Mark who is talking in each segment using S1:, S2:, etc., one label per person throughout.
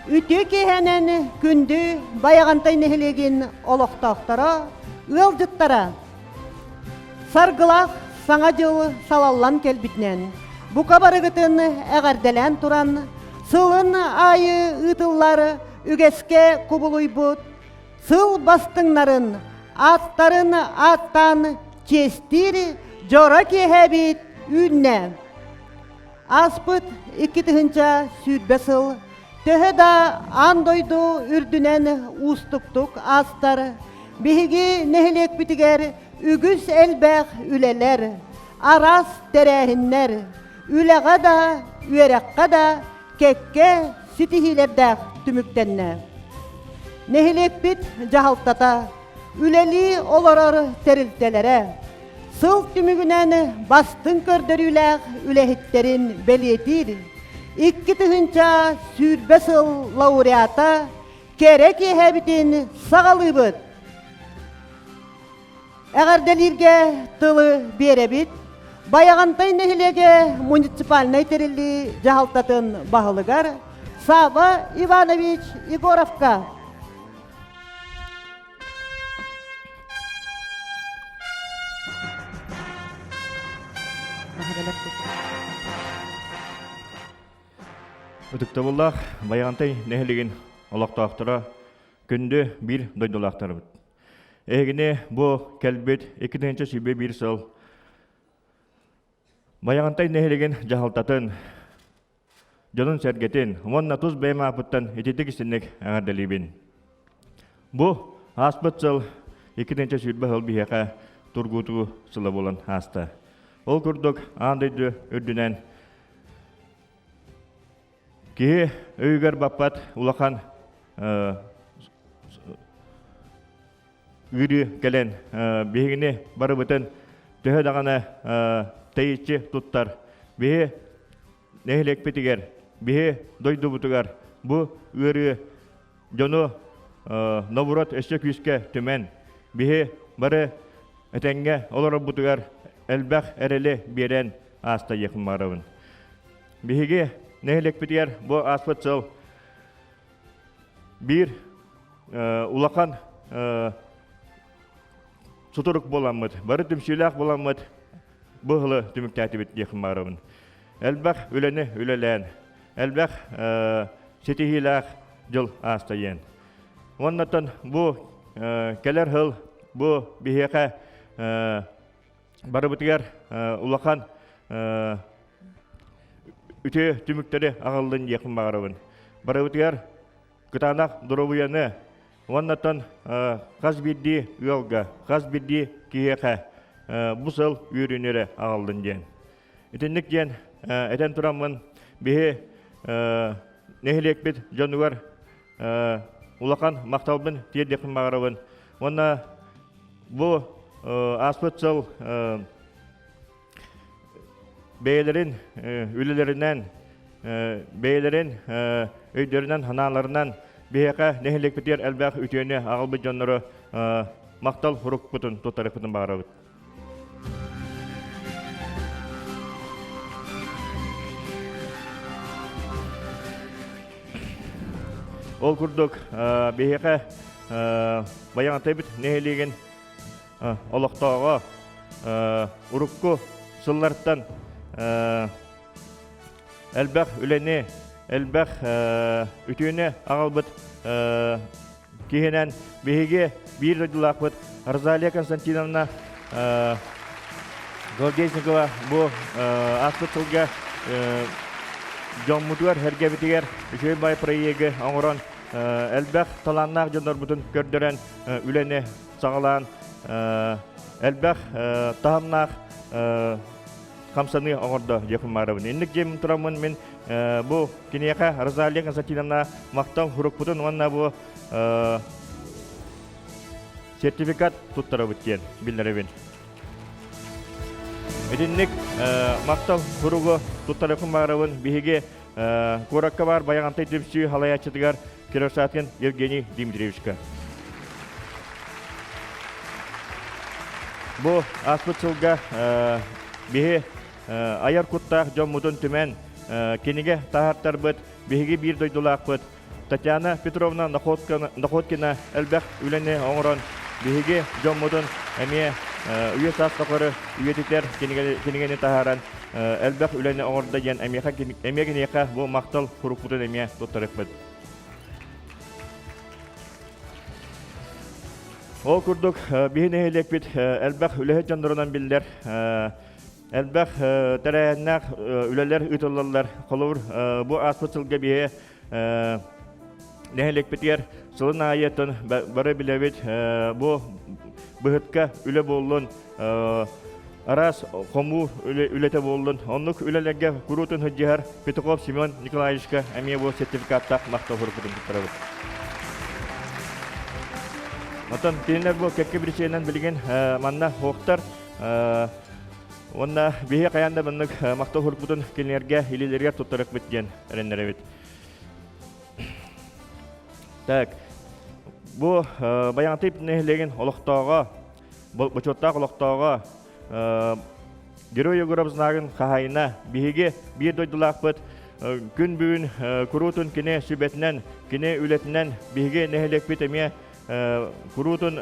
S1: Үтүө киэһэнэн күндү Байаҕантай нэһилиэгин олохтоохторо, ыалдьыттара! Саргылаах Саҥа дьыл салаллан кэлбитинэн, бука барыгытын эҕэрдэлээн туран, сылын аайы ыытыллар үгэскэ кубулуйбут сыл бастыҥнарын ааттарын ааттаан чиэстиир дьоро киэһэбит үүннэ. Ааспыт 2020 сыл төһө да аан дойду үрдүнэн уустуктук аастар, биһиги нэһилиэкпитигэр үгүс элбэх үлэлэр, араас тэрээһиннэр, үлэҕэ да, үөрэххэ да кэккэ ситиһиилэрдээх түмүктэннэ. Нэһилиэкпит дьаһалтата, үлэлии олорор тэрилтэлэрэ сыл түмүгүнэн бастыҥ көрдөрүүлээх үлэһиттэрин бэлиэтиир 2020 сыл лауреата кэрэ киэһэбитин саҕалыыбыт. Эҕэрдэлииргэ тылы биэрэбит. Байаҕантай нэһилиэгэ муниципальнай тэриллии дьаһалтатын баһылыгар Сава Иванович Егоровка.
S2: Ытыктабыллаах Байаҕантай нэһилигин олохтоохторо, күндү биир дойдулаахтарбыт. Эһигини бу кэлбит 2021 сыл Байаҕантай нэһилигин дьаһалтатын, дьонун-сэргэтин уонна тус бэйэм ааппыттан ититик истинник эҕэрдэлиибин. Бу ааспыт сыл 2020 сыл биһиэхэ тургутуу сыла буолан ааста. Ол курдук аан дойду үрдүнэн киһи өйүгэр баппат улахан ыарыы кэлэн биһигини барыбытын төһө даҕаны тэйиччи туттар. Биһи нэһилиэкпитигэр, биһи дойдубутугар бу ыарыы дьону нообурот өссө күүскэ түмэн, биһи бары этэҥҥэ олорорбутугар элбэх эрэли биэрэн ааста диэхпин баҕарабын. Биһиги нэһилиэкпитигэр бу ааспыт сыл биир улахан сутурук буоламмыт, бары түмсүүлээх буоламмыт бу сылы түмүктээтибит диэхпин баҕарабын. Элбэх үлэни үлэлээн, элбэх ситиһиилээх дьыл ааста диэн. Уоннаттан бу кэлэр сыл бу биһиэхэ барыбытыгар улахан үтүө түмүктэри аҕаллын диэхпин баҕарабын. Барыбытыгар кытаанах доруобуйаны уоннаттан хас биирдии ыалга, хас биирдии киһиэхэ бу сыл үөрүүнү эрэ аҕаллын диэн. Итинник диэн этэн тураммын биһи нэһилиэкпит дьонугар улахан махталбын тиэрдиэхпин баҕарабын. Уонна бу ааспыт сыл бэйэлэрин үлэлэринэн, бэйэлэрин өйдөрүнэн, санааларынан биһиэхэ нэһилиэкпитигэр элбэх үтүөнү аҕалбыт дьоннору махтал сурукпутун туттарыахпытын баҕарабыт. Ол курдук биһиэхэ Байаҕантайбыт нэһилиэгин олохтооҕо урукку сыллартан элбэх үлэни, элбэх үтүөнү аҕалбыт киһинэн биһиги биир дойдулаахпыт Розалия Константиновна Гвардейникова бу ааспыт сылга дьоммутугар, сэргэбитигэр үчүгэй бай проегы оҥорон элбэх талааннаах дьоннорбутун көрдөрөн үлэни саҕалаан элбэх таһымнаах хамсаныы оҥордо диэхпин баҕарабын. Инник дьиэм тураммын мин бу киниэхэ Розалия Константиновна махтал сурукпутун уонна бу сертификат туттарабыт диэн биллэрэбин. Итинник махтал суругу туттарыахпын баҕарабын. Биһиги куоракка баар Байаҕантай түмсүү халайааччытыгар Киросаткин Евгений Дмитриевичка. Бу ааспыт сылга биһи айар куттаах дьоммутун түмэн кинигэ таһаартарбыт биһиги биир дойдулаахпыт. Татьяна Петровна Находкина элбэх үлэни оҥорон, биһиги дьоммутун эмиэ үйэ саас тухары үйэтитэр кинигэни таһааран элбэх үлэни оҥордо диэн эмиэ киниэхэ бу махтал сурукпутун эмиэ туттарыахпыт. Ол курдук, биһи нэһилиэкпит элбэх үлэһит дьоннорунан биллэр. Элбэх тэрээһиннээх үлэлэр ыытыллаллар. Холобур, бу ааспыт сылга биһи нэһилиэкпитигэр сылын аайы бары билэбит бу быһытка үлэ буоллун, араас хомуу үлэтэ буоллун. Оннук үлэлэргэ куруутун сылдьыһар Петухов Семен Николаевичка эмиэ бу сертификаттаах махтал сурукпутун туттарабыт. Оттон кинилэр бу кэккэ биричиэнэн билигин манна хуохтар уонна биһи хайаан да маннык махтал сурукпутун кинилэргэ илиилэригэр туттарыахпыт диэн эрэннэрэбит. Так, бу Байаҕантай нэһилиэгин олохтооҕо бочуоттаах олохтооҕо Герой Егоров знагын хаһаайына биһиги биир дойдулаахпыт күн бүгүн куруутун кини сүбэтинэн, кини үлэтинэн биһиги нэһилиэкпит эмиэ куруутун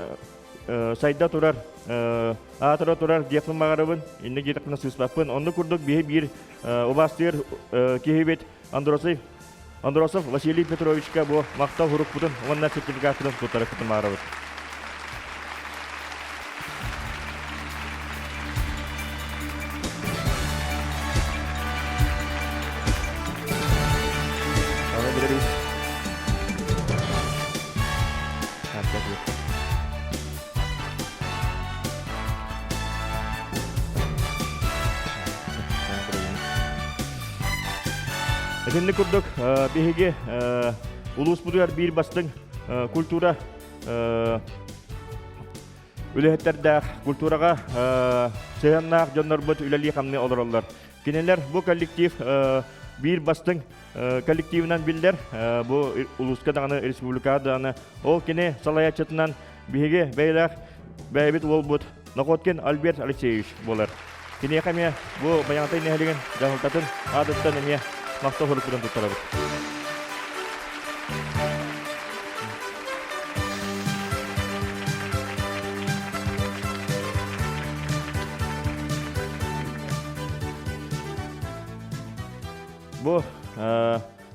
S2: сайда турар, аатыра турар диэхпин баҕарабын, иннэ диэтэхпинэ сыыспаппын. Оннук курдук биһи биир убаастыыр киһибит Андросов Андросов Василий Петровичка бу махтал сурукпутун уонна сертификатпытын туттарыахпытын баҕарабыт. Итинник курдук биһиги улууспутугар биир бастыҥ культура үлэһиттэрдээх, культураҕа сыһыаннаах дьоннорбут үлэлии-хамныы олороллор. Кинилэр бу коллектив биир бастыҥ коллективынан биллэр. Бу улууска даҕаны, республикаҕа даҕаны. Ол кини салайааччытынан биһиги бэйэлээх бэйэбит уолбут Находкин Альберт Алексеевич буолар. Киниэхэ эмиэ бу Байаҕантай нэһилиэгин дьаһалтатын аатыттан эмиэ махтал сурукпутун туттарабыт. Бу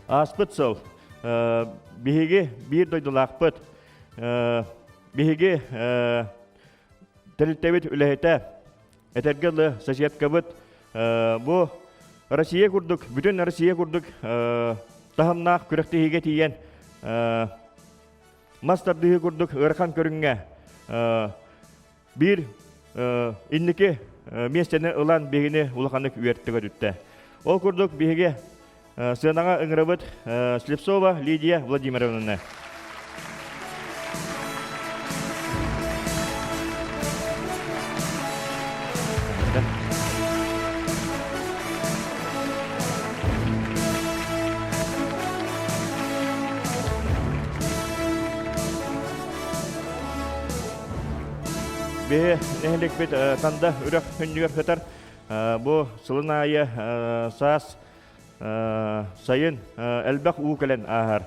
S2: ааспыт сыл биһиги биир дойдулаахпыт биһиги тэрилтэбит үлэһитэ этэргэ дылы соседкабыт бу Россия курдук бүтүн Россия курдук таһымнаах күрэхтэһиигэ тиийэн мас тардыһыы курдук ыарахан көрүҥҥэ биир инники миэстэни ылан биһигини улаханнык үөртэ көтүттэ. Ол курдук биһиги сыанаҕа ыҥырабыт Слепцова Лидия Владимировнаны. Биһи нэһиликпит Танда үрэх хүннүгэр сытар. Бу сылын аайы саас сайын элбэх уу кэлэн ааһар.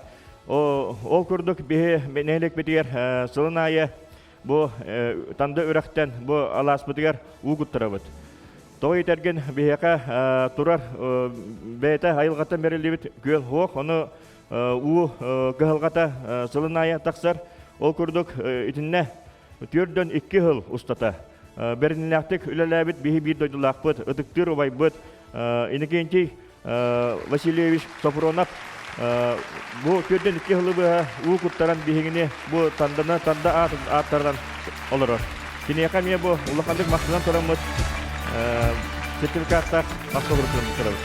S2: Ол курдук биһи нэһилиэкпитигэр сылын аайы бу Танда үрэхтэн бу алааспытыгар уу куттарабыт. Тоҕо итэргин биһиэхэ турар бэйэтэ айылҕаттан бэриллибит күөл суох, ону уу кыһалҕата сылын аайы тахсар. Ол курдук итиннэ 42 сыл устата бэринилээхтик үлэлээбит биһи биир дойдулаахпыт, ытыктыыр убайбыт Иннокентий Васильевич Софронов бу 42 сылы быһа уу куттаран биһигини бу танданы танда ааттарынан олорор. Киниэхэ эмиэ бу улаханнык махтанан тураммыт сертификаттаах махтал туруктарабыт.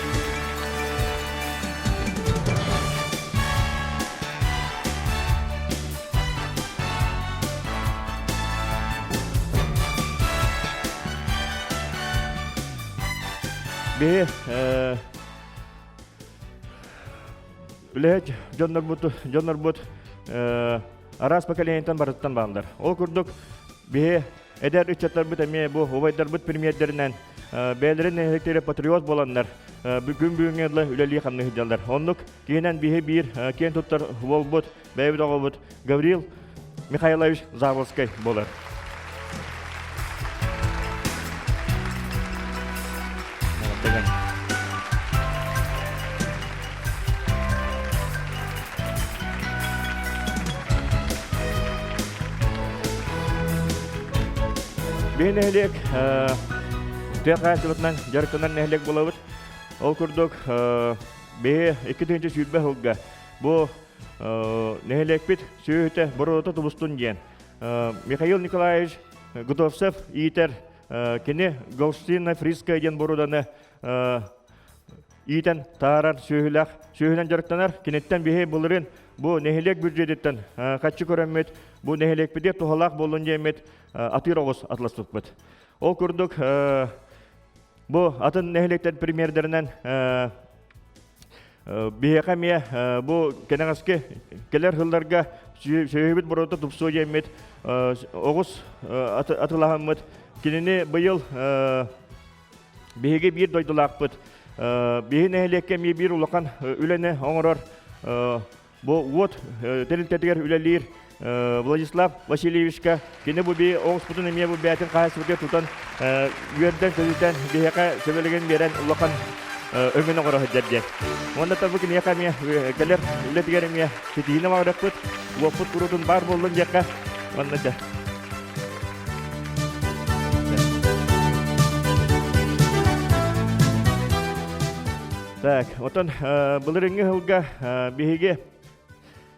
S2: Биһи үлэһит дьоннорбут дьоннорбут араас поколениеттан барыттан бааллар. Ол курдук биһи эдэр ыччаттарбыт эмиэ бу убайдарбыт премьердэринэн. бэйэлэрин нэһилиэктэрэ патриот буоланнар бүгүн бүгүҥҥэ дылы үлэлии хамныы сылдьаллар. Оннук киһинэн биһи биир киэн туттар уолбут, бэйэбит оҕобут Гаврил Михайлович Заводскай буолар. Биһи нэһилиэк тыа хаһаайыстыбатынан дьарыктанар нэһилиэк буолабыт. Ол курдук биһи 2020 сылга бу нэһилиэкпит сүөһүтэ боруота тубустун диэн Михаил Николаевич Готовцев иитэр кини Голштина Фриская диэн боруоданы иитэн таарар сүөһүлээх сүөһүнэн дьарыктанар. Киниттэн биһи былырыын бу нэһилиэк бюджетиттэн хаччы көрөммүт, бу нэһилиэкпитигэр туһалаах буоллун диэммит атыыр оҕус атыласпыппыт. Ол курдук бу атын нэһилиэктэр премьердэринэн биһиэхэ эмиэ бу кэнэҕэски кэлэр сылларга сүөһүбүт боруота тупсуо диэммит оҕус атылаһаммыт кинини быйыл Биһиги биир дойдулаахпыт. Биһи нэһилиэккэ эмиэ биир улахан үлэни оҥорор бу уот тэрилтэтигэр үлэлиир Владислав Васильевичка кини бу би оҕуспутун эмиэ бу бэйэтин хаһаайыстыбатыгар тутан үөрдэн көтүтэн биһиэхэ сөбүлэгин биэрэн улахан өҥөнү оҥоро сылдьар диэн. Уонна бу киниэхэ эмиэ кэлэр үлэтигэр эмиэ ситиһиини баҕарыахпыт, уоппут куруутун баар буоллун диэххэ уонна дьэ Так, отон былырыҥҥы сылга биһиги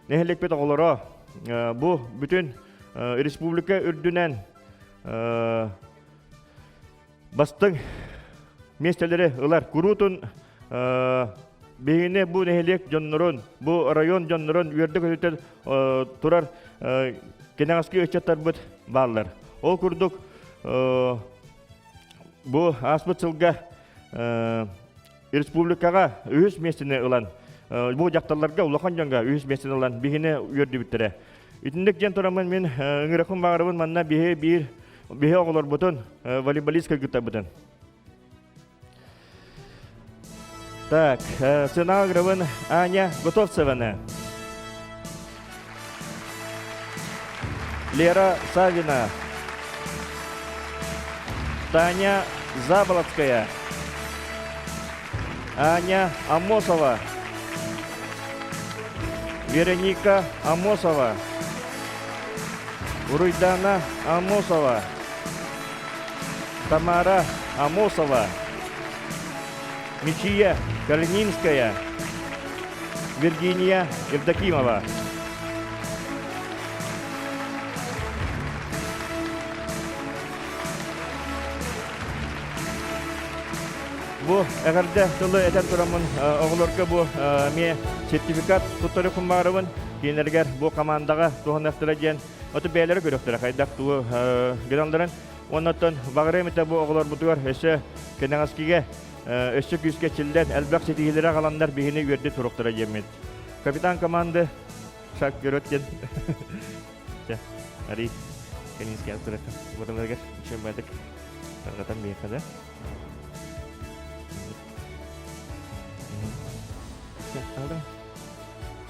S2: нэһилиэкпит оҕолоро бу бүтүн республика үрдүнэн бастыҥ миэстэлэри ылар. Куруутун биһигини бу нэһилиэк дьоннорун, бу район дьоннорун үөрдэ-көтүтэ турар кэнэҕэски ыччаттарбыт бааллар. Ол курдук бу ааспыт сылга республикаҕа үһүс миэстэни ылан, бу дьахталларга улахан дьоҥҥо үһүс миэстэни ылан биһини үөрдүбүттэрэ. Итинник диэн тураммын мин ыҥырахпын баҕарабын манна биһи биир биһи оҕолорбутун волейболист кыргыттарбытын. Так, сценаҕа ыҥырабын Аня Готовцеваны. Лера Савина. Таня Заболоцкая. Аня Амосова. Вероника Амосова. Уруйдана Амосова. Тамара Амосова. Мичия Калининская. Виргиния Евдокимова. Бу эҕэрдэ тылы этэн тураммын оҕолорго бу эмиэ сертификат туттары куммаарыбын кинилэригэр бу командаҕа туһаныахтара диэн оту бэйэлэрэ көрүөхтэрэ хайдах тугу гыналларын уоннаттан баҕарыам этэ бу оҕолорбутугар өссө кэнэҕэскигэ өссө күүскэ чиллэн элбэх ситиһиилэри аҕаланнар биһини үөрдэ туруохтара диэммит капитан команды шаг вперед диэн Арий Калинский аттыракка барыларыгар үчүгэй тарҕатан биэххэ да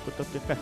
S2: Туттаттыахха.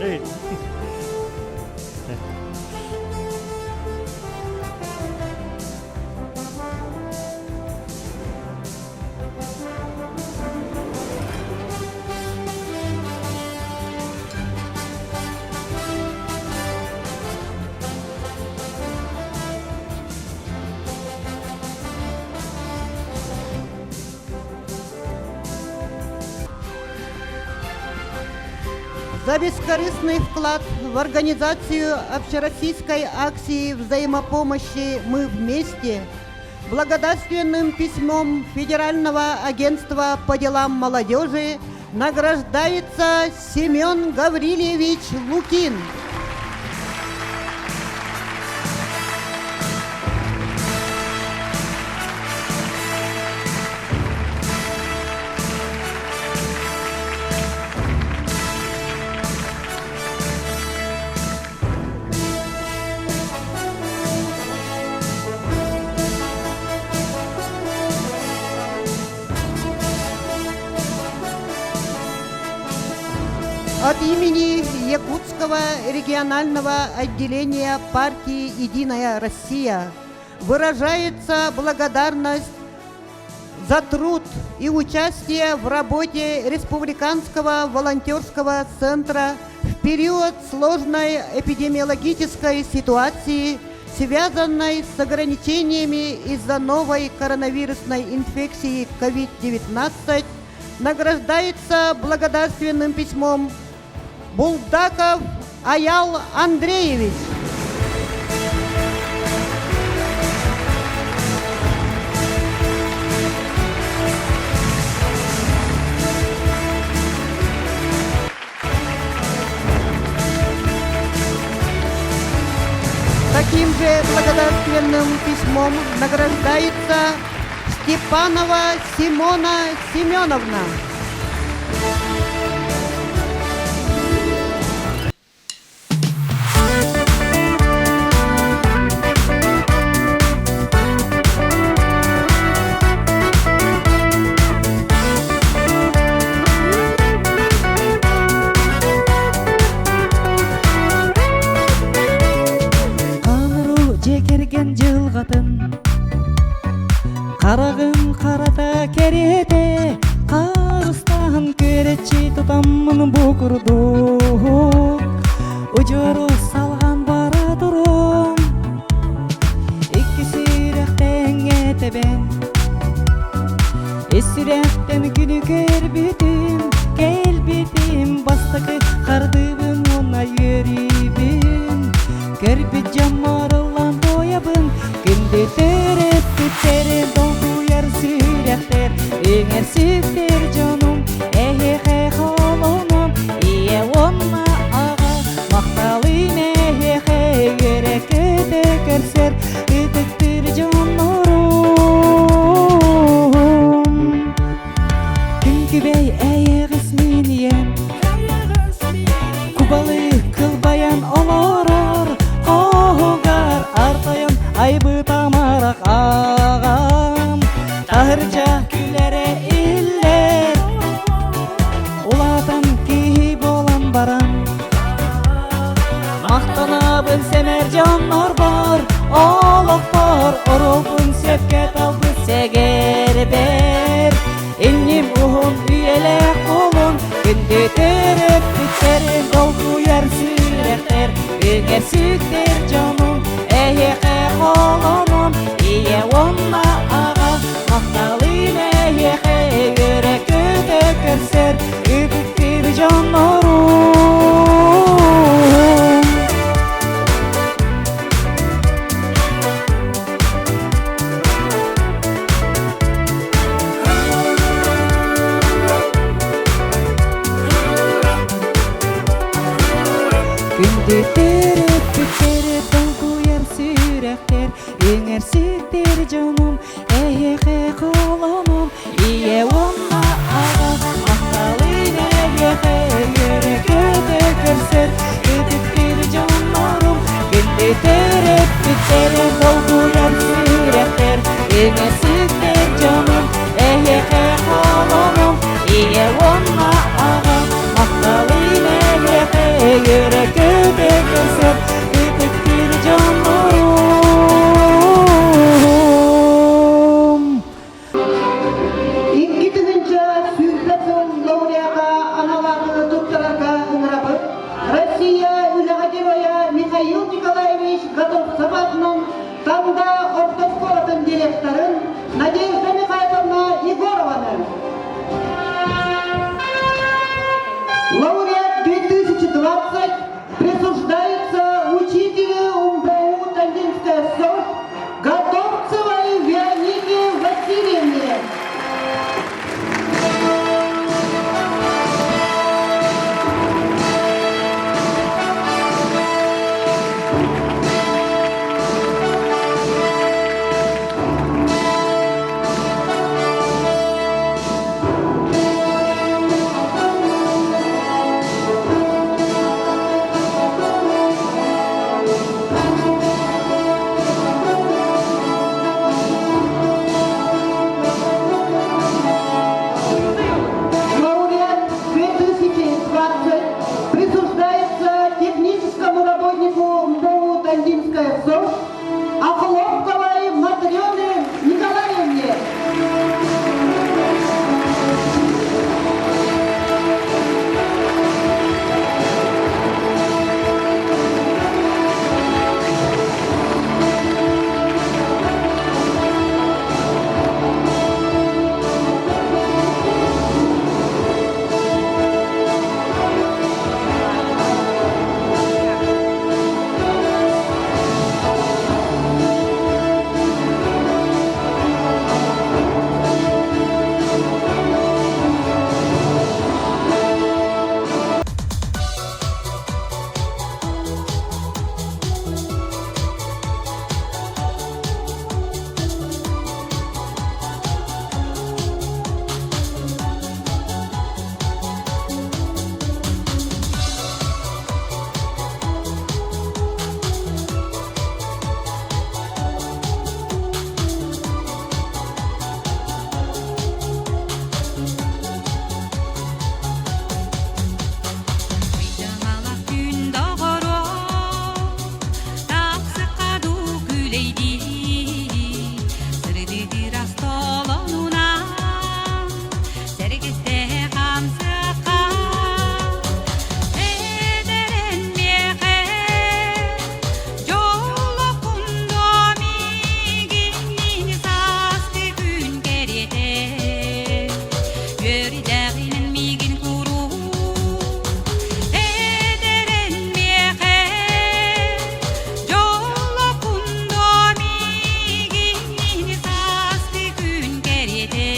S2: Эй!
S1: За бескорыстный вклад в организацию общероссийской акции взаимопомощи «Мы вместе» Благодарственным письмом Федерального агентства по делам молодежи награждается Семен Гаврильевич Лукин. От имени Якутского регионального отделения партии «Единая Россия» выражается благодарность за труд и участие в работе Республиканского волонтерского центра в период сложной эпидемиологической ситуации, связанной с ограничениями из-за новой коронавирусной инфекции COVID-19, награждается благодарственным письмом Булдаков Аял Андреевич. Таким же благодарственным письмом награждается Степанова Симона Семеновна.
S3: Хааныру дьиэ кэргэн дьылҕатын Хараҕын харата кэриэтэ Харыстаһан күөрэччи тутаммын бу курдук Удьуору салҕан бара турум Икки сүрэхтэн этэбин Ис сүрэхтэн күнү көрбүтүм Кэлбитим бастакы хардыыбын уонна үөрүүбүн Көрбүт дьоммор ыллаан туойабын Күндү төрөппүттэрим долгуйар сүрэхтэр Үҥэр сүктэр дьонум эһиэхэ холонон Ийэ уонна аҕа махталым эһиэхэ үөрэ көтө көрсөр ытыктыыр дьоннорум Күн күбэй эйэҕэс мин ийэм Кубалы кылбайан олорор Хоһугар артайан айбыт амарах аҕам Таһырдьа күлэрэ иһиллэр Улаатан киһи буолан баран Махтанабын сэмэр дьоннорбор Олохпор оруолбун сөпкө талбыт сэгэрбэр Инним уһун үйэлээх буолун Күндү төрөппүттэрим долгуйар сүрэхтэр Үҥэр сүктэр дьонум эһиэхэ холонон Ийэ уонна аҕа махталым эһиэхэ үөрэ көтө көрсөр ытыктыыр дьоннорум. Күндү төрөппүттэр долгуйар сүрэхтэр Үҥэрситтэр дьонум эһиэхэ холонум Ийэ уонна аҕа махталын эһиэхэ үөрэ көтө көрсөр ытыктыыр дьоннорум Күндү төрөппүттэр долгуйар сүрэхтэр Үҥэрситтэр дьонум эһиэхэ холонум Ийэ уонна аҕа махталын эһиэхэ үөрэ көтө көрсөр ытыктыыр дьоннорум.
S1: 2020 сыл лауреата анал ааты туттарарга ыҥырабыт. Россия үлэҕэ геройа Михаил Николаевич Готовцев аатынан Танда орто оскуолатын директорын Надежда Михайловна Егорованы. Лауреат 2020 присуждается учителю УМБУ Тандинская СОЖ Готовцевой Веронике. Тандинская СОЖ Охлопковой Матрене Николаевне.
S4: Ыйдаҥалах күн доҕоро, тахсыкка дуу күлэйдии, сырдыгырас толонунан, сэргэстэһэ хамсыкка, эдэрэн миэхэ, дьоллокун миигиннин сааскы күн кэриэтэ, үөрдэҕинэн миигин куруук Эдэрэн миэхэ дьоллокундо миигиннин сааскы күн кэриэтэ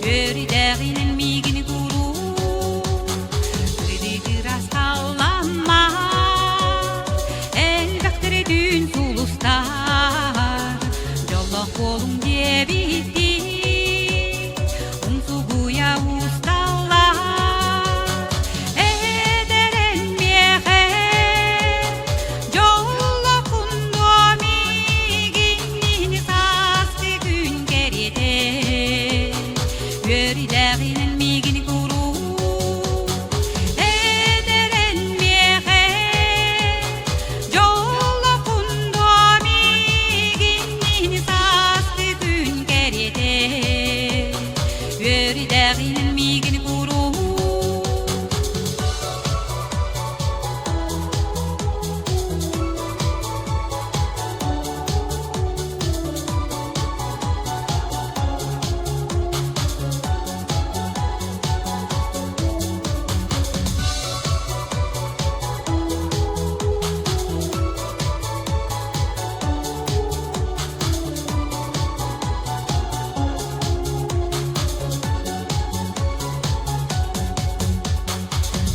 S4: үөрдэҕинэн миигин куруук сырдыгырас халлааммар элбэхтэр түүн сулустар дьоллоох буолуҥ диэбиттии Умсугуйа усталлар эдэрэн миэхэ дьоллокундуо миигиннин сааскы күн кэриэтэ үөрүүлээҕинэн миигин куруук эдэрэн миэхэ Дьоллокундуо миигиннин сааскы күн кэриэтэ үөрдэҕинэн миигин куруук.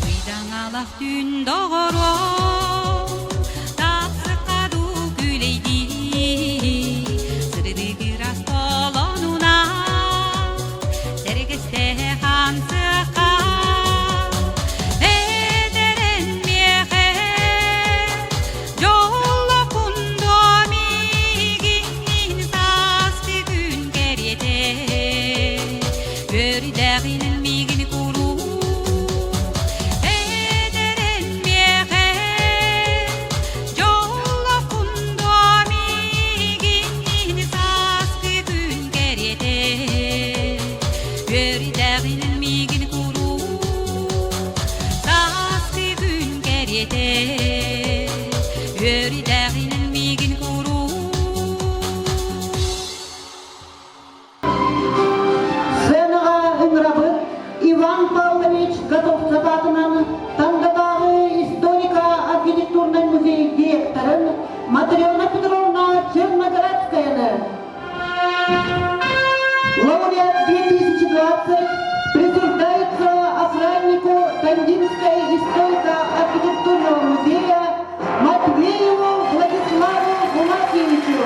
S4: Ыйдаҥалах түүн доҕором, тахсыкка дуу күлэйдии, сырдыгырас толонунан, сэргэстэһэ хамсыкка, эдэрэн миэхэ, дьоллокундуо миигиннин сааскы күн кэриэтэ, үөрдэҕинэн миигин куруук эдэрэн миэхэ, дьоллокундуо миигиннин сааскы күн кэриэтэ, үөрдэҕинэн миигин куруук сааскы күн кэриэтэ, үөрдэҕинэн миигин куруук.
S1: Сценаҕа ыҥырабыт Иван Павлович Готовцев аатынан Тандатааҕы историко-архитектурнай музей директорын Матрена Петровна Черноградскаяны. Лауреат 2020 присуждается охраннику Тандинской историко-архитектурного музея Матвееву Владиславу Булатьевичу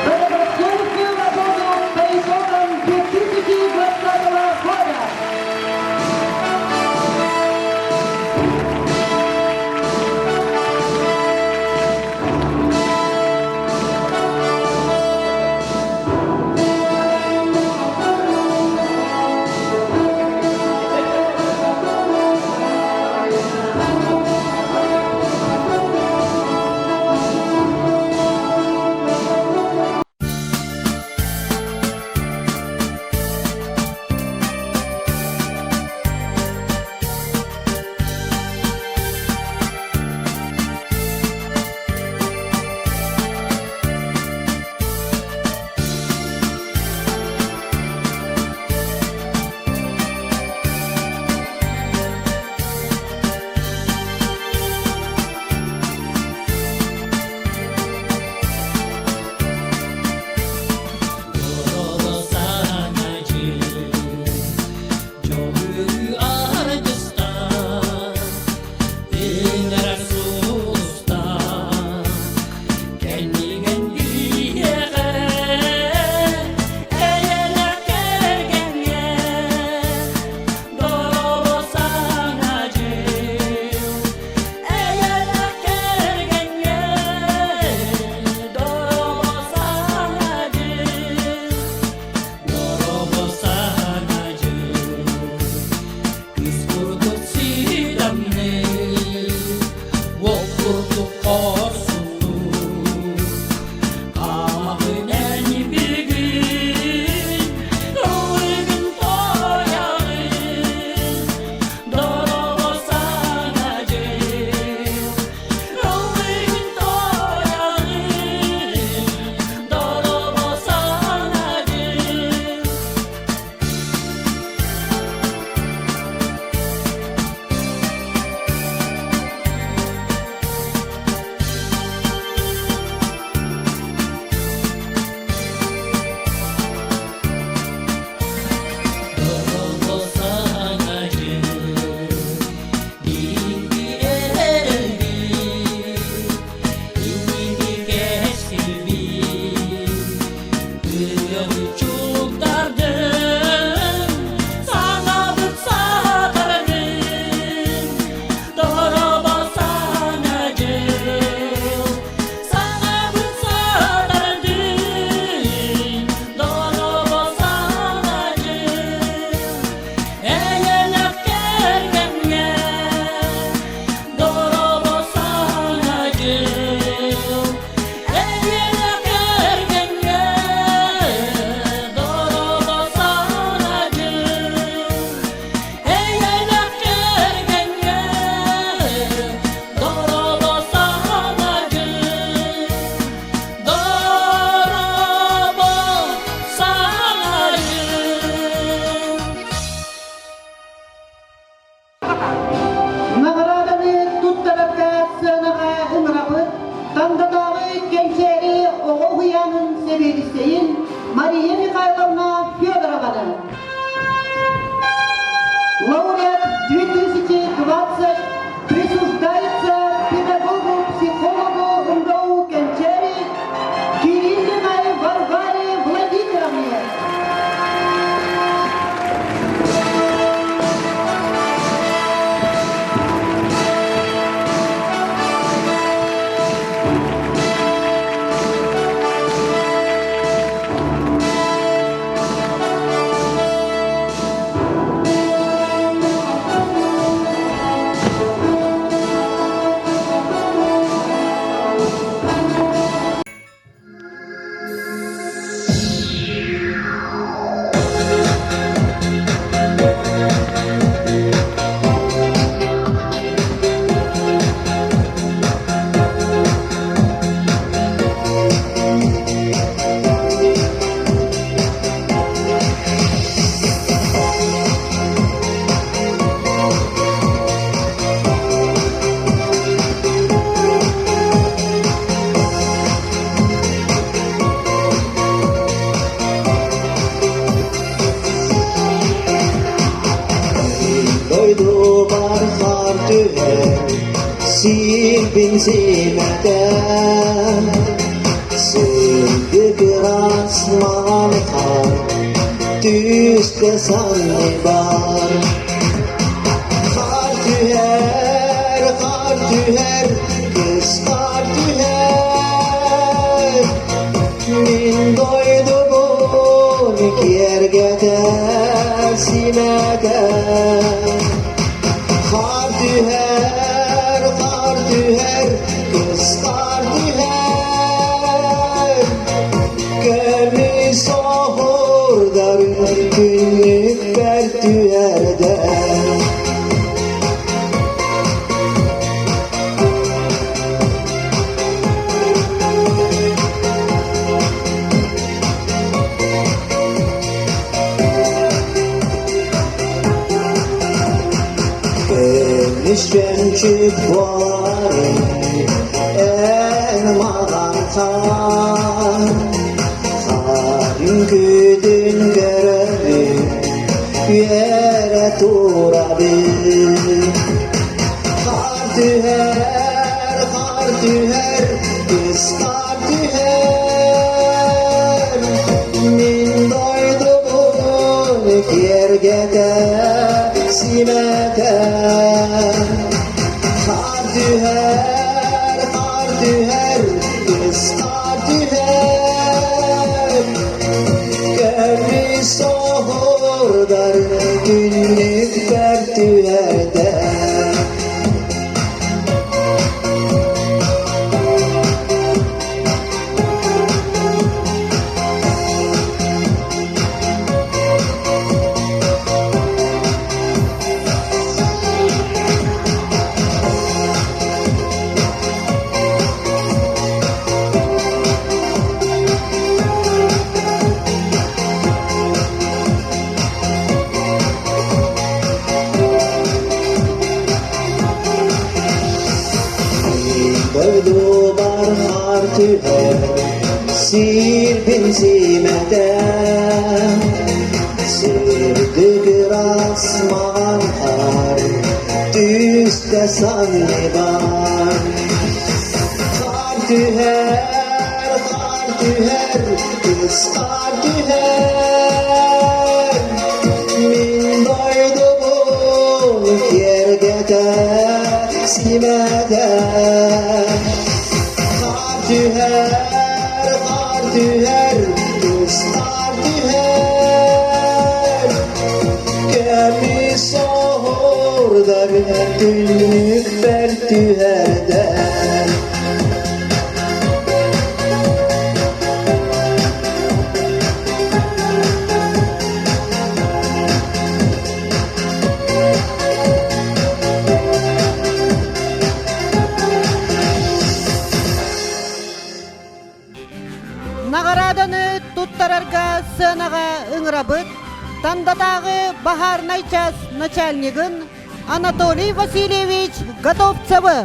S1: за добросовестную работу по итогам 2020 года. оҕо уһуйаанын сэбиэдиссэйин Мария Михайловна Федорованы. Лауреат 2020 присуждается педагогу-психологу МГУ Кэнчээри Кириллиной Варваре Владимировне.
S5: Дойдубар хаар түһэр, сиирбин симэтэн, Сырдык ыраас маҥан хаар түстэ санныбар. Хаар түһэр, хаар түһэр, кыс хаар түһэр, Мин дойдубун киэргэтэр симэтэр. Хаар түһэр, хаар түһэр, кыс хаар түһэр. Көмүс оһуордар күннүкпэр түһэрдэр. Көмүс чөмчүк буоларын эн маҕан хаар Хаар үҥкүүтүн көрөбүн үөрэ турабын Хаар түһэр, хаар түһэр, кыс хаар түһэр. Мин дойдубун киэргэтэ, симэтэ. Хаар түһэр, хаар түһэр, кыс хаар түһэр. Көмүс оһуордар күннүкпэр түһэрдэ. Дойдубар хаар түһэр, сиирбин симэтэн, Сырдык ыраас маҕан хаар түстэ санныбар. Хаар түһэр, хаар түһэр, кыс хаар түһэр. Мин дойдубун киэргэтэ, симэтэ. Хаар түһэр, хаар түһэр, кыс хаар түһэр. Көмүс оһуордар түннүкпэр түһэрдэр.
S1: Наҕарааданы туттарарга сыанаҕа ыҥырабыт Тандатааҕы баһаарынай час начальнигын Анатолий Васильевич Готовцевы.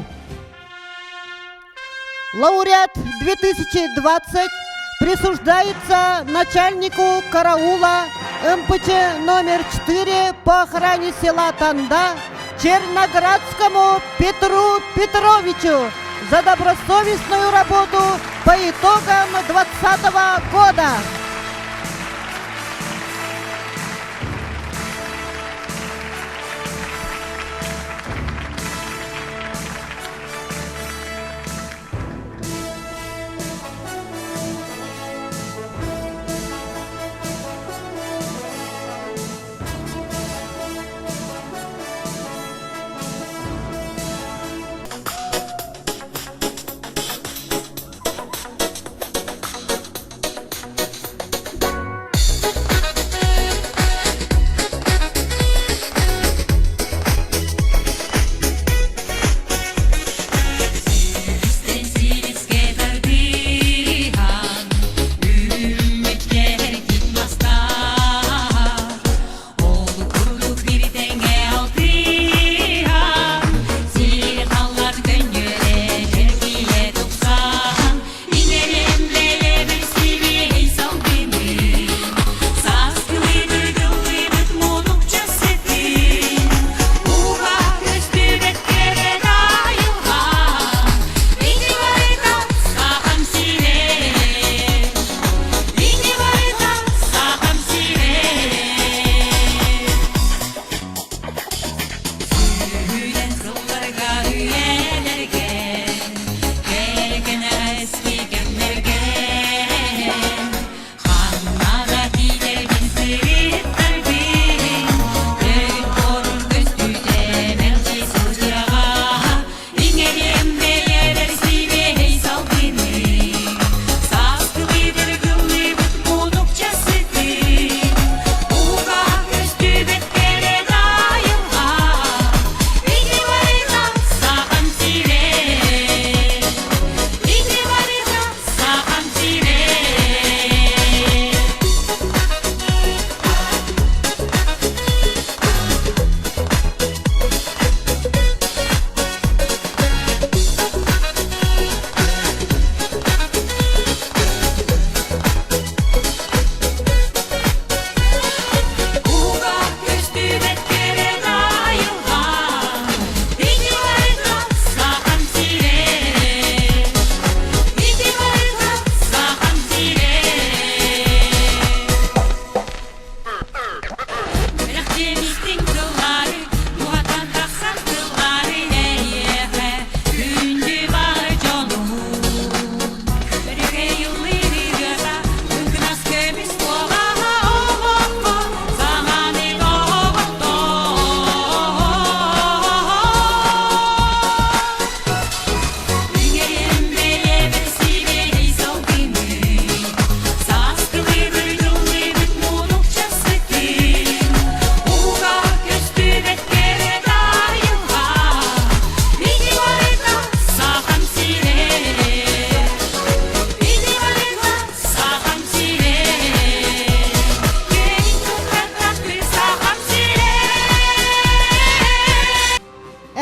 S1: Лауреат 2020 присуждается начальнику караула МПЧ номер 4 по охране села Танда Черноградскому Петру Петровичу за добросовестную работу по итогам 2020 года.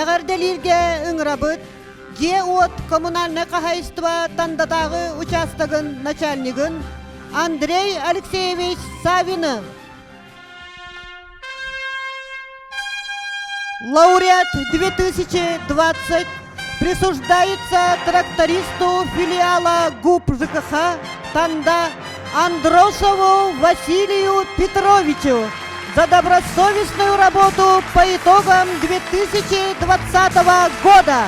S1: Эҕэрдэлииргэ ыҥырабыт дьиэ-уот коммунальнай хаһаайыстыба Тандатааҕы учаастагын начальнигын Андрей Алексеевич Савины. Лауреат 2020 присуждается трактористу филиала ГУП ЖКХ Танда Андросову Василию Петровичу за добросовестную работу по итогам 2020 года.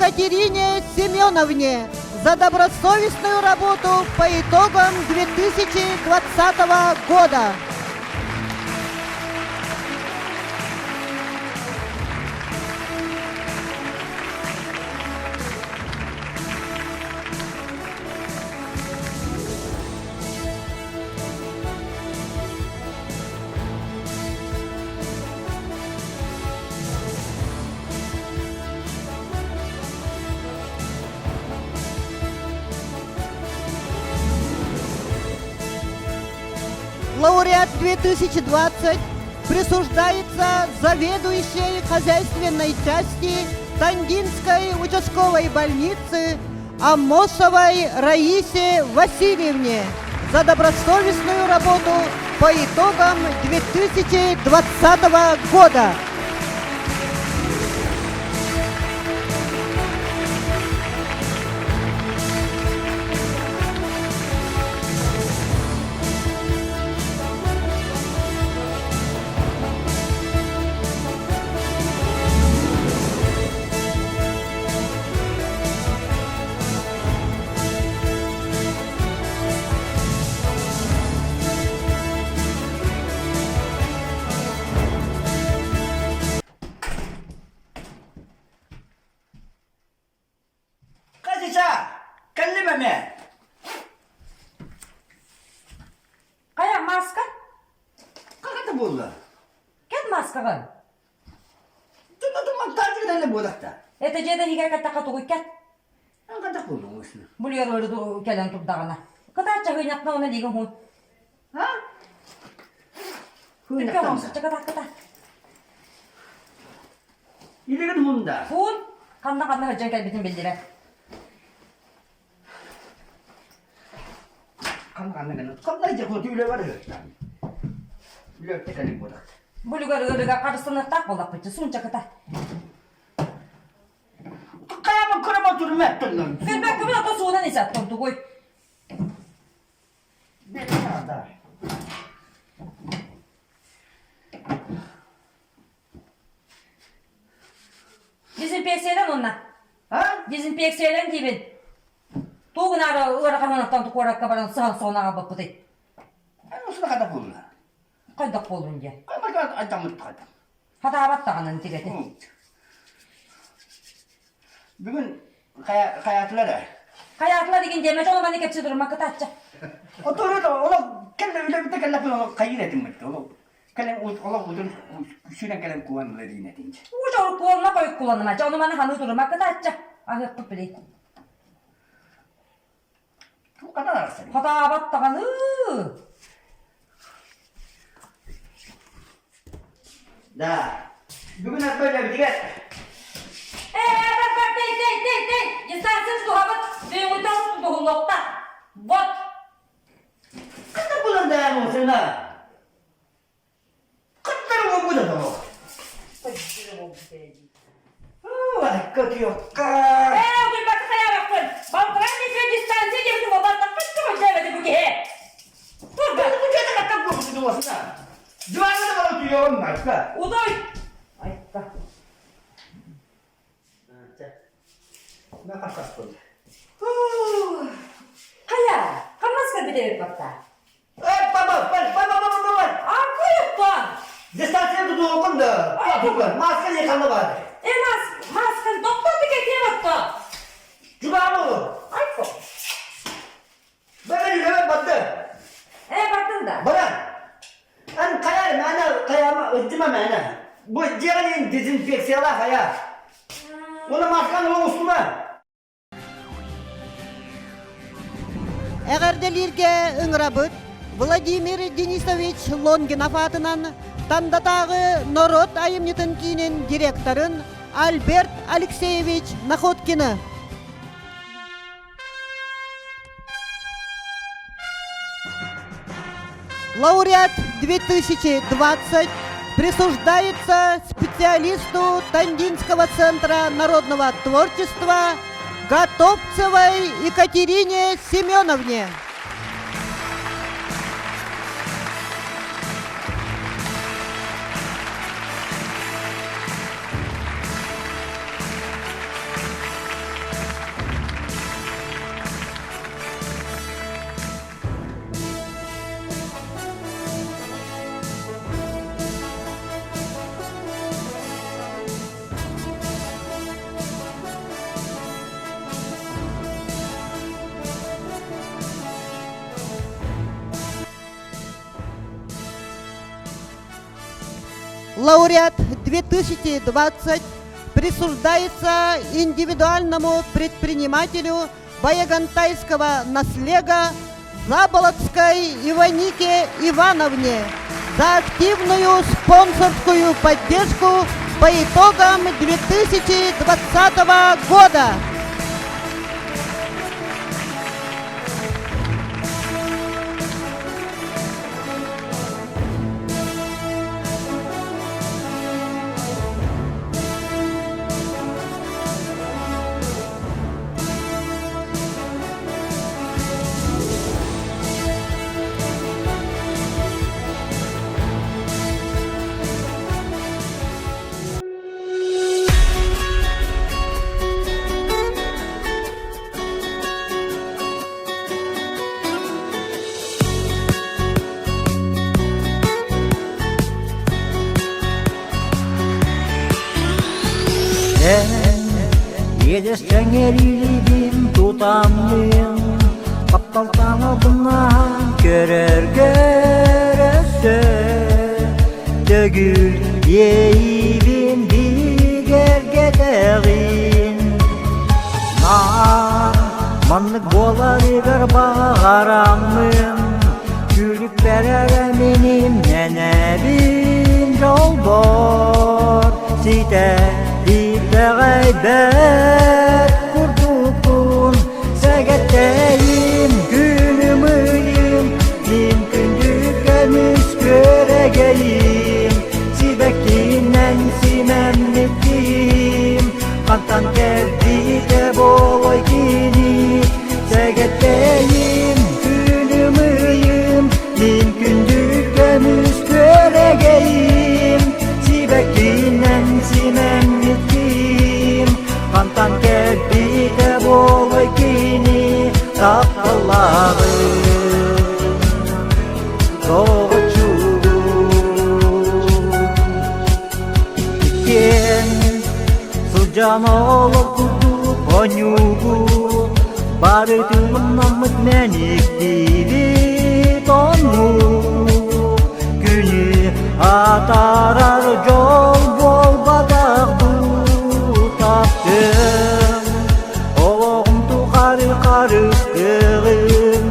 S1: Екатерине Семеновне за добросовестную работу по итогам 2020 года. Лауреат 2020 присуждается заведующей хозяйственной части Тандинской участковой больницы Амосовой Раисе Васильевне за добросовестную работу по итогам 2020 года.
S6: Хасиса, кэллим эмэ.
S3: Хайа, маска?
S6: Каката буолла?
S3: Кэт маскаҕын?
S6: Туматтаачыгын эле буолахта.
S3: Это дьиэдэ иһигэр каттахха тугуй кэт?
S6: Катах буоллуҥ үсү.
S3: Булуйар кэлэн турдаҕына. Кытаачча хыйнахна уна диигин хун.
S6: А?
S3: Кыта.
S6: Илигин хунда.
S3: Хун ханна ханна сылдьан кэлбитин биллибэт.
S6: Ханна ханна гына. Ханна дьэ хун үлэ бар Үлэ кэлин буолар.
S3: Булугар ыарыга харыстаныахтаах буоллахпытчы сунча кыта.
S6: Каямын кырама турмэттэн.
S3: Кырбаккыбын ото суунан исаттон тугуй. Дезинфекциялан онна. Дезинфекциялан диибин. Тугунаары ыараханынан куоракка баран сыһан соҕун аҕалбаппытый. Хайдах буоллун диэн. Хатаабат даҕаны тигэтин.
S6: Бүгүн хайаатылар ээ?
S3: Хайаатылар игин диэмэ дьону маны кэпсии турма кытаачча.
S6: Отуру да олох кэллэ үлэбитэ кэллэппин олох хайыыр этим бит олох кэлэн олох удун сүүрэн кэлэн куан ылар этин.
S3: Уу куонна хойук куланыма дьону маны ханыы турума кытаачча аһыахпыт билей.
S6: Туохханан арахсарый?
S3: Хатаабат даҕаны.
S6: Да. Бүгүн арба үлэбитигэр.
S3: Ээ, бар, бар, тей, тей, тей, тей. Дистанция туһабыт, бэйэҥиттэн туһуллуохта. Вот.
S6: Ханна булан даҕаны осына? Кыттар уолбут оно. Көтүөххэ.
S3: Ээ, утуйбакка хайаабаппын. Балтараа метр дистанция диэбитим буолбатахпын чугуйдээбэти бу киһи. Турба.
S6: Бу киһи каттар буолбут дуосуна. Дьуаҥҥа да баран утуйуоҕум Майка.
S3: Утуй. Айка.
S6: Мэ хасаспын.
S3: Хайа, хамнас кэлбит батта.
S6: Эй, баба, баба, баба, баба, баба.
S3: Акуйуттан.
S6: Дистанция тутуохун да. Маска не ханна бар.
S3: Э, мас, маскан доктор дикетиэ батта.
S6: Жубамы.
S3: Айко.
S6: Бэбэ үлэбэ барды.
S3: Э, бардын да.
S6: Баран. Ан каяр мәнә каяма ыддыма мәнә. Бу дьиэҕин дезинфекцияла хая. Оны маскан оҕустума.
S1: Эҕэрдэлииргэ ыҥырабыт Владимир Денисович Лонгинов аатынан Тандатааҕы норуот айымньытын киинин директорын Альберт Алексеевич Находкины. Лауреат 2020 присуждается специалисту Тандинского центра народного творчества Готовцевой Екатерине Семеновне. Лауреат 2020 присуждается индивидуальному предпринимателю Баягантайского наслега Заболоцкой Иванике Ивановне за активную спонсорскую поддержку по итогам 2020 года.
S6: Иэдэс сэҥэриилиибин тутаммын, Тапталтан албыннаан көрөргөр өссө Төгүл иэйиибин бигэргэтэҕин. Наар маннык буоларыгар баҕараммын, Күлүкпэр эрэ миним нэнэбин дьолбор ситэ итэҕэйбэт курдукпун сэгэттэйим күнүм ыйым мин күндү көмүс күөрэгэйим сибэккинэн симэммитим хантан кэлбитэ буолуой кини Сэгэттэйим күнүм ыйым, мин күндү көмүс күөрэгэйим, сибэккинэн симэммитим, хантан кэлбитэ буолуой кини тапталлааҕым. Доҕоччугум Иккиэн сылдьан олорбут оонньуубут, бары тыыннаммыт мэниктиибит оннук. Күнү атаарар дьол буолбатах дуу таптыам, олоҕум тухары харыстыаҕым,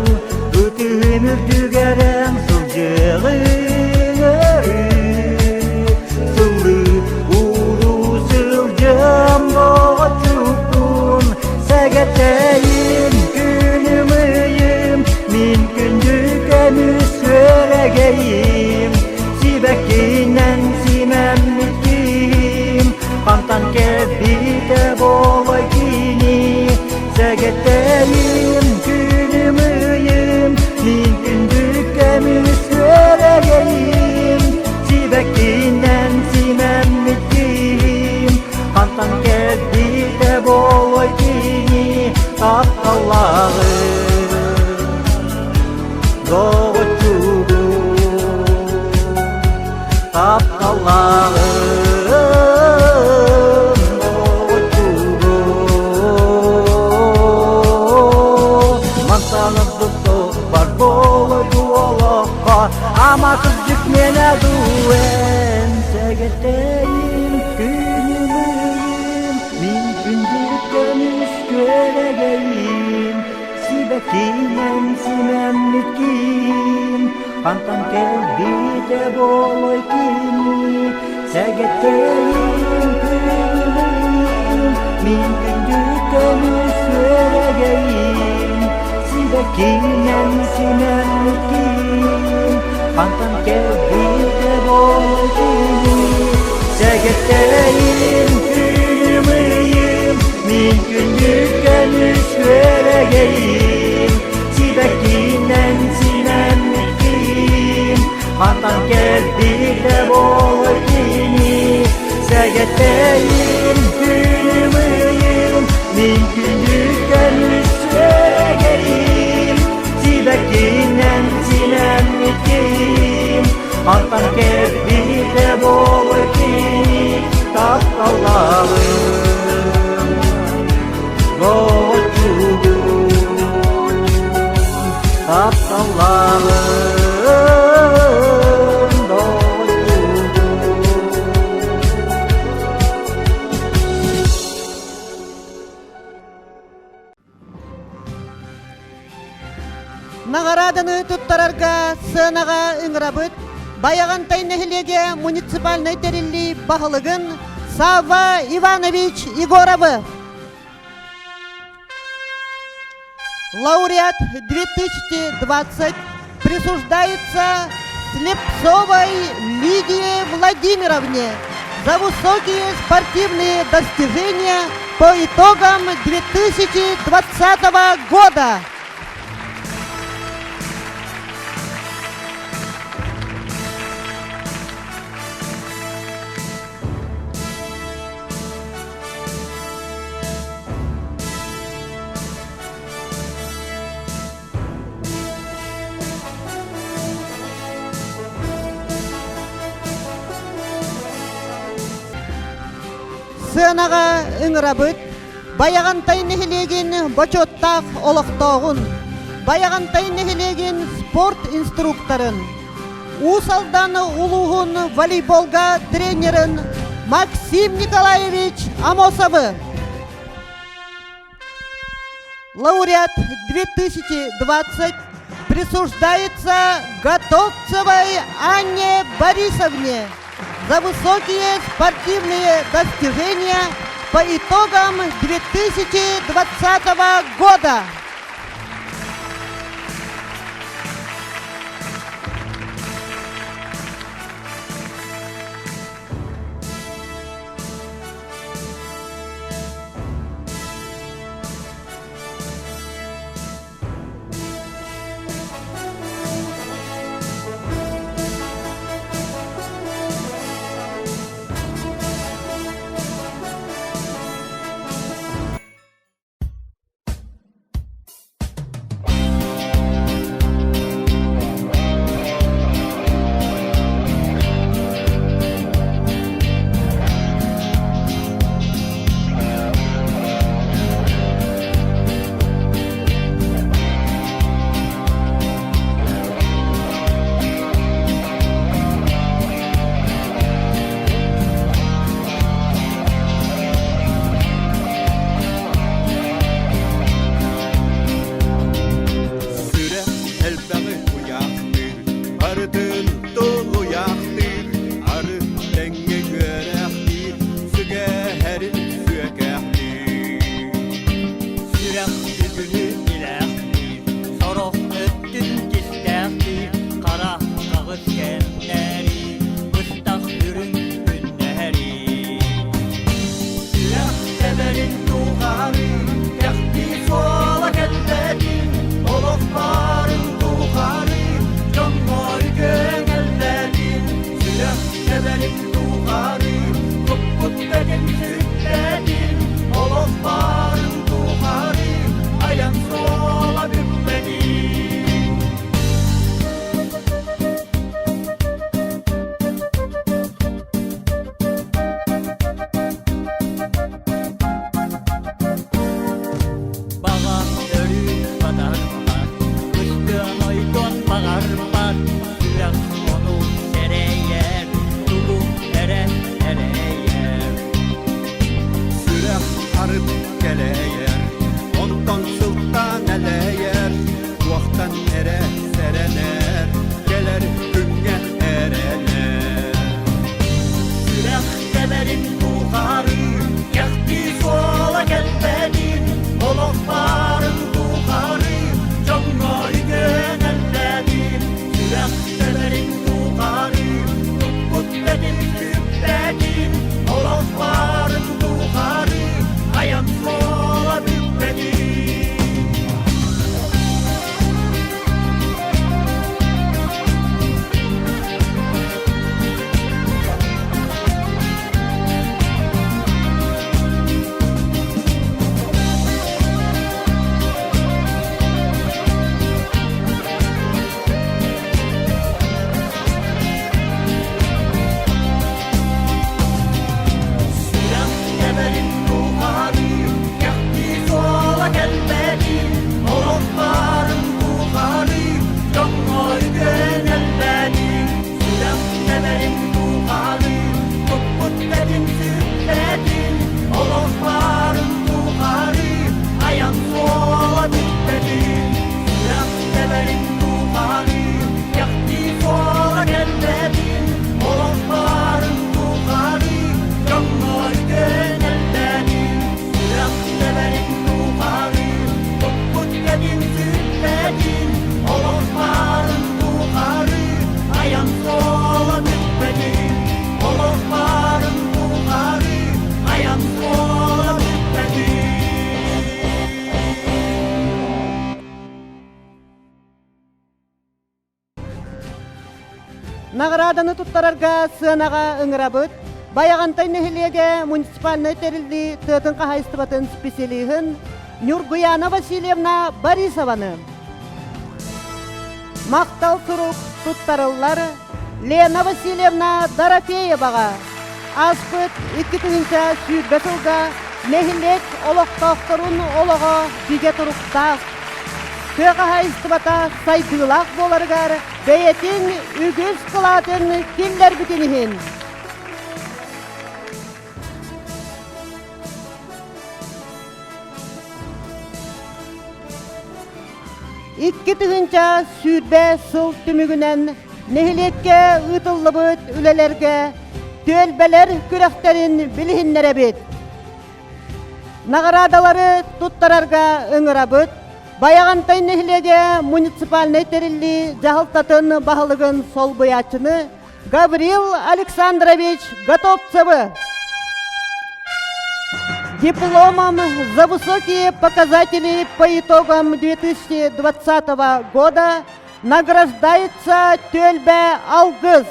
S6: ытыһым үрдүгэр эн сылдьыаҕыҥ өрүү. Сыллыы ууруу сылдьыам доҕоччукпун, сэгэтэйим күнүм ыйым, мин күндү көмүс күөрэгэйим, сибэккинэн симэммитим, хантан кэлбитэ буолуой кини, сэгэтэйим күнүм ыйым, мин күндү көмүс күөрэгэйим, сибэккинэн симэммитим, хантан кэлбитэ буолуой кини тапталлааҕым. Доҕоччугум, тапталлааҕым, доҕоччугум. Мантан ордук бар буолуой олоххо, ама кырдьык миэнэ дуу эн сэгэтэйим күнүм ыйым, мин күндү көмүс күөрэгэйим, сибэккинэн симэммит киим, хантан кэлбитэ буолуой кини, сэгэтэйим күнүм ыйым, мин күндү көмүс күөрэгэйим, сибэккинэн симэммит киим, хантан кэлбитэ буолуой кини, сэгэтэйим күнүм ыйым, мин күндү көмүс күөрэгэйим, сибэккинэн симэммитим, хантан кэлбитэ буолуой кини, сэгэтэйим күнүм ыйым, мин күндү көмүс күөрэгэйим, сибэккинэн симэммитим, хантан кэлбитэ буолуой кини, тапталлааҕым. Доҕоччугум, тапталлааҕым, доҕоччугум.
S1: Наҕарааданы туттарарга сыанаҕа ыҥырабыт Байаҕантай нэһилиэгэ муниципальнай тэриллии баһылыгын Савва Иванович Егоровы. Лауреат 2020 присуждается Слепцовой Лидии Владимировне за высокие спортивные достижения по итогам 2020 года. Сыанаҕа ыҥырабыт Байаҕантай нэһилиэгин бочуоттаах олохтооҕун, Байаҕантай нэһилиэгин спорт инструкторын, Уус Алдан улууһун волейболга тренерин Максим Николаевич Амосовы. Лауреат 2020 присуждается Готовцевой Анне Борисовне за высокие спортивные достижения по итогам 2020 года.
S7: Сүрэх элбэҕи уйаахтыыр, барытын тулуйаахтыыр, ары тэҥҥэ үөрэхтиир, сүгэһэрин сүөкээхтиир.
S8: Сүрэх үгүһү илээхтиир, сорох өттүн кистээхтиир, хара хаҕыс кэмнэри, быстах үрүҥ күннэри. Сүрэх тэбэрин тухары, кэхтии суола кэлбэтин, олох баарын тухары, дьоҥҥо үтүөҥэллэтин. Сүрэх тэбэрин тухары, туппут бэтин сүппэтин, олох баарын тухары, айан суола бүппэтин. Баҕа өрүү батарбат,
S1: Наҕарааданы туттарарга сыанаҕа ыҥырабыт. Байаҕантай нэһилиэгэ муниципальнай тэриллии тыатын хаһаайыстыбатын специалиһын Ньургуяна Васильевна Борисованы. Махтал сурук туттарыллар Лена Васильевна Дорофееваҕа. Ааспыт 2020 сылга нэһилиэк олохтоохторун олоҕо бигэ туруктаах, тыа хаһаайыстыбата сайдыылаах буоларыгар бэйэтин үгүс кылаатын киллэрбитин иһин 2020 сыл түмүгүнэн нэһилиэккэ ыытыллыбыт үлэлэргэ түөлбэлэр күрэхтэрин билиһиннэрэбит. Наҕараадалары туттарарга ыҥырабыт. Байаҕантай нэһилиэгэ муниципальнай тэриллии дьаһалтатын баһылыгын солбуйааччыны Гаврил Александрович Готовцевы. Дипломом за высокие показатели по итогам 2020 года награждается Тельбе Алгыз,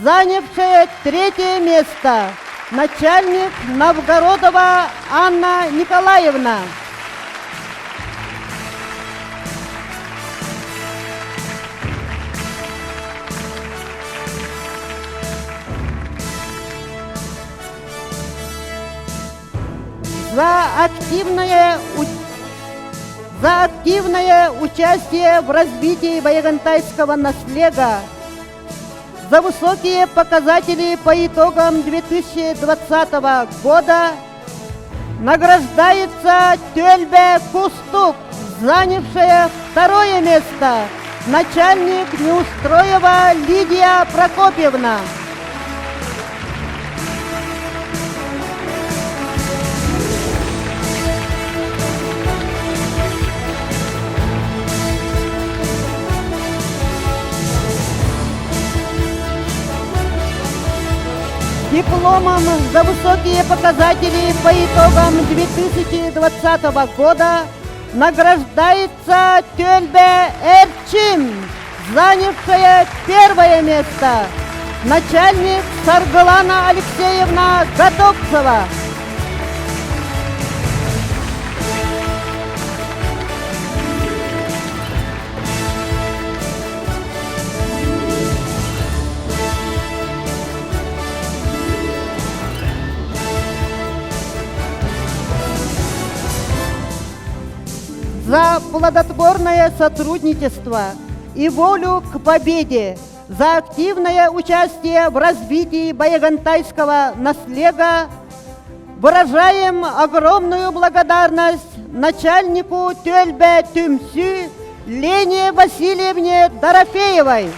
S1: занявшая третье место, начальник Новгородова Анна Николаевна. За активное, за активное участие в развитии баягантайского наслега, за высокие показатели по итогам 2020 года награждается Тельбе Кустук, занявшая второе место, начальник Неустроева Лидия Прокопьевна. Дипломом за высокие показатели по итогам 2020 года награждается Тельбе Эрчин, занявшая первое место, начальник Саргылана Алексеевна Готовцева. За плодотворное сотрудничество и волю к победе, за активное участие в развитии баягантайского наслега выражаем огромную благодарность начальнику Тельбе Тюмсю Лене Васильевне Дорофеевой.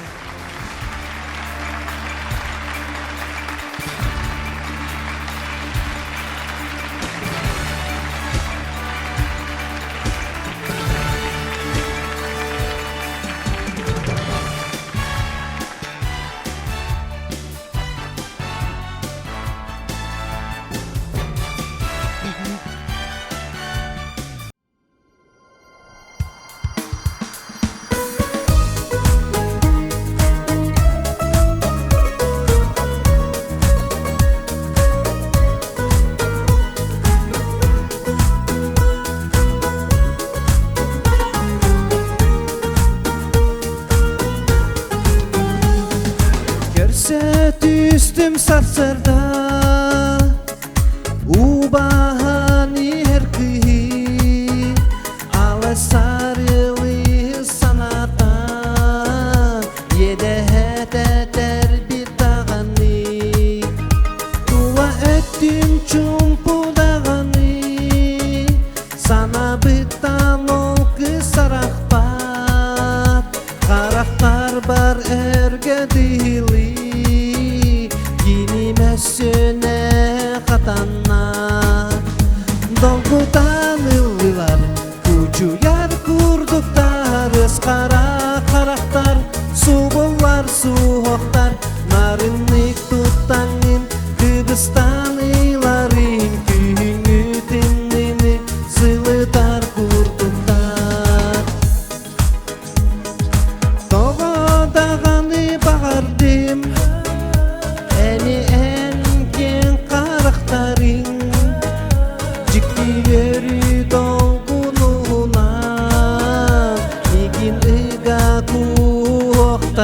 S5: Көрсө түстүм сарсыарда Убаһан иһэр киһи ала сарылыы санатан иэдэһэтэ тэрбит даҕаны тула өттүм чуумпу даҕаны санабыттан ол кыс арахпат Харахтарбар өргө дыылыы, кини мөссүөнэ хатанна. Долгутан ыллылар, кучуйар курдуктар, ысқара харахтар, субуллар суһуохтар, нарыннык туттаҥын, кыбыстан ыйларын, күһүҥҥү тымныыны сылытар курдуктар. Тоҕо даҕаны баҕардым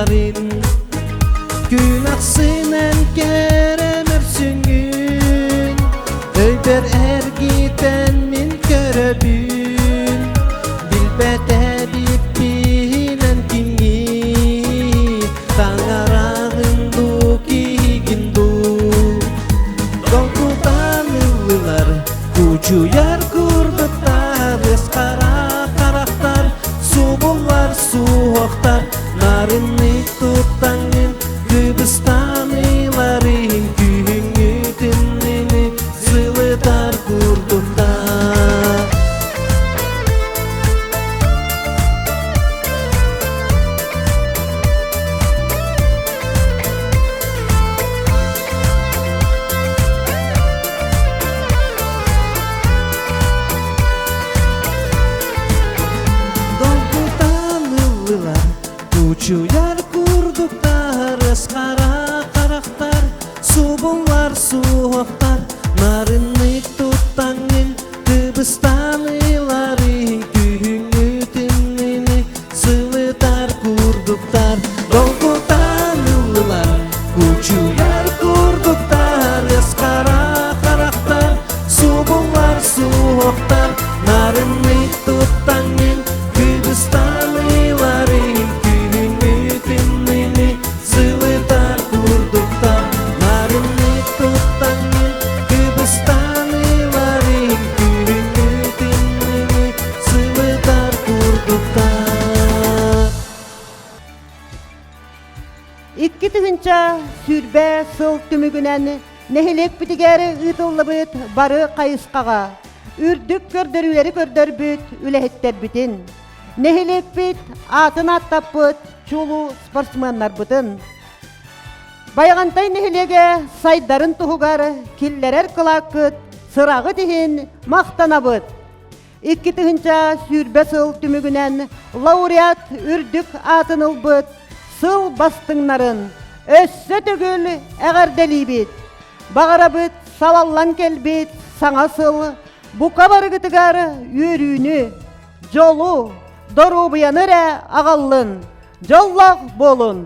S5: ыларын Күн ахсын эн кэрэ мөрсүҥҥүн Өйбөр эргитэн мин көрөбүн Билбэт эбиппин эн кимҥин Таҥараҕын дуу киһигин дуу Долгутан ыллылар Кучуйар курдуктар Ысхара харахтар Субуллар суохтар Нарыннык туттаҥын Кыбыстан ыларыҥ Күһүҥҥү тымныыны Сылытар курдуктар Долгутан ыллылар, кучуйар курдуктар, ысхара харахтар, субуллар суохтар, нарыннык туттаҥын, кыбыстан ыларыҥ, күһүҥҥү тымныыны сылытар курдуктар, долгутан ыллылар, кучуйар курдуктар, ысхара харахтар, субуллар суохтар, нарыннык туттаҥын, кыбыстан ыларыҥ, күһүҥҥү тымныыны сылытар курдуктар, нарыннык туттаҥын, кыбыстан ыларыҥ, күһүҥҥү тымныыны сылытар курдуктар.
S1: 2020 сыл түмүгүнэн нэһилиэкпитигэр ыытыллыбыт бары хайысхаҕа үрдүк көрдөрүүлэри көрдөрбүт үлэһиттэрбитин, нэһилиэкпит аатын ааттаппыт чулуу спортсменнарбытын, Байаҕантай нэһилиэгэ сайдарын туһугар киллэрэр кылааккыт сыраҕыт иһин махтанабыт! 2020 сыл түмүгүнэн лауреат үрдүк аатын ылбыт сыл бастыҥнарын өссө төгүл эҕэрдэлиибит! Баҕарабыт салаллан кэлбит саҥа сыл бука барыгытыгар үөрүүнү, дьолу, доруобуйаны эрэ аҕаллын, дьоллоох буолун!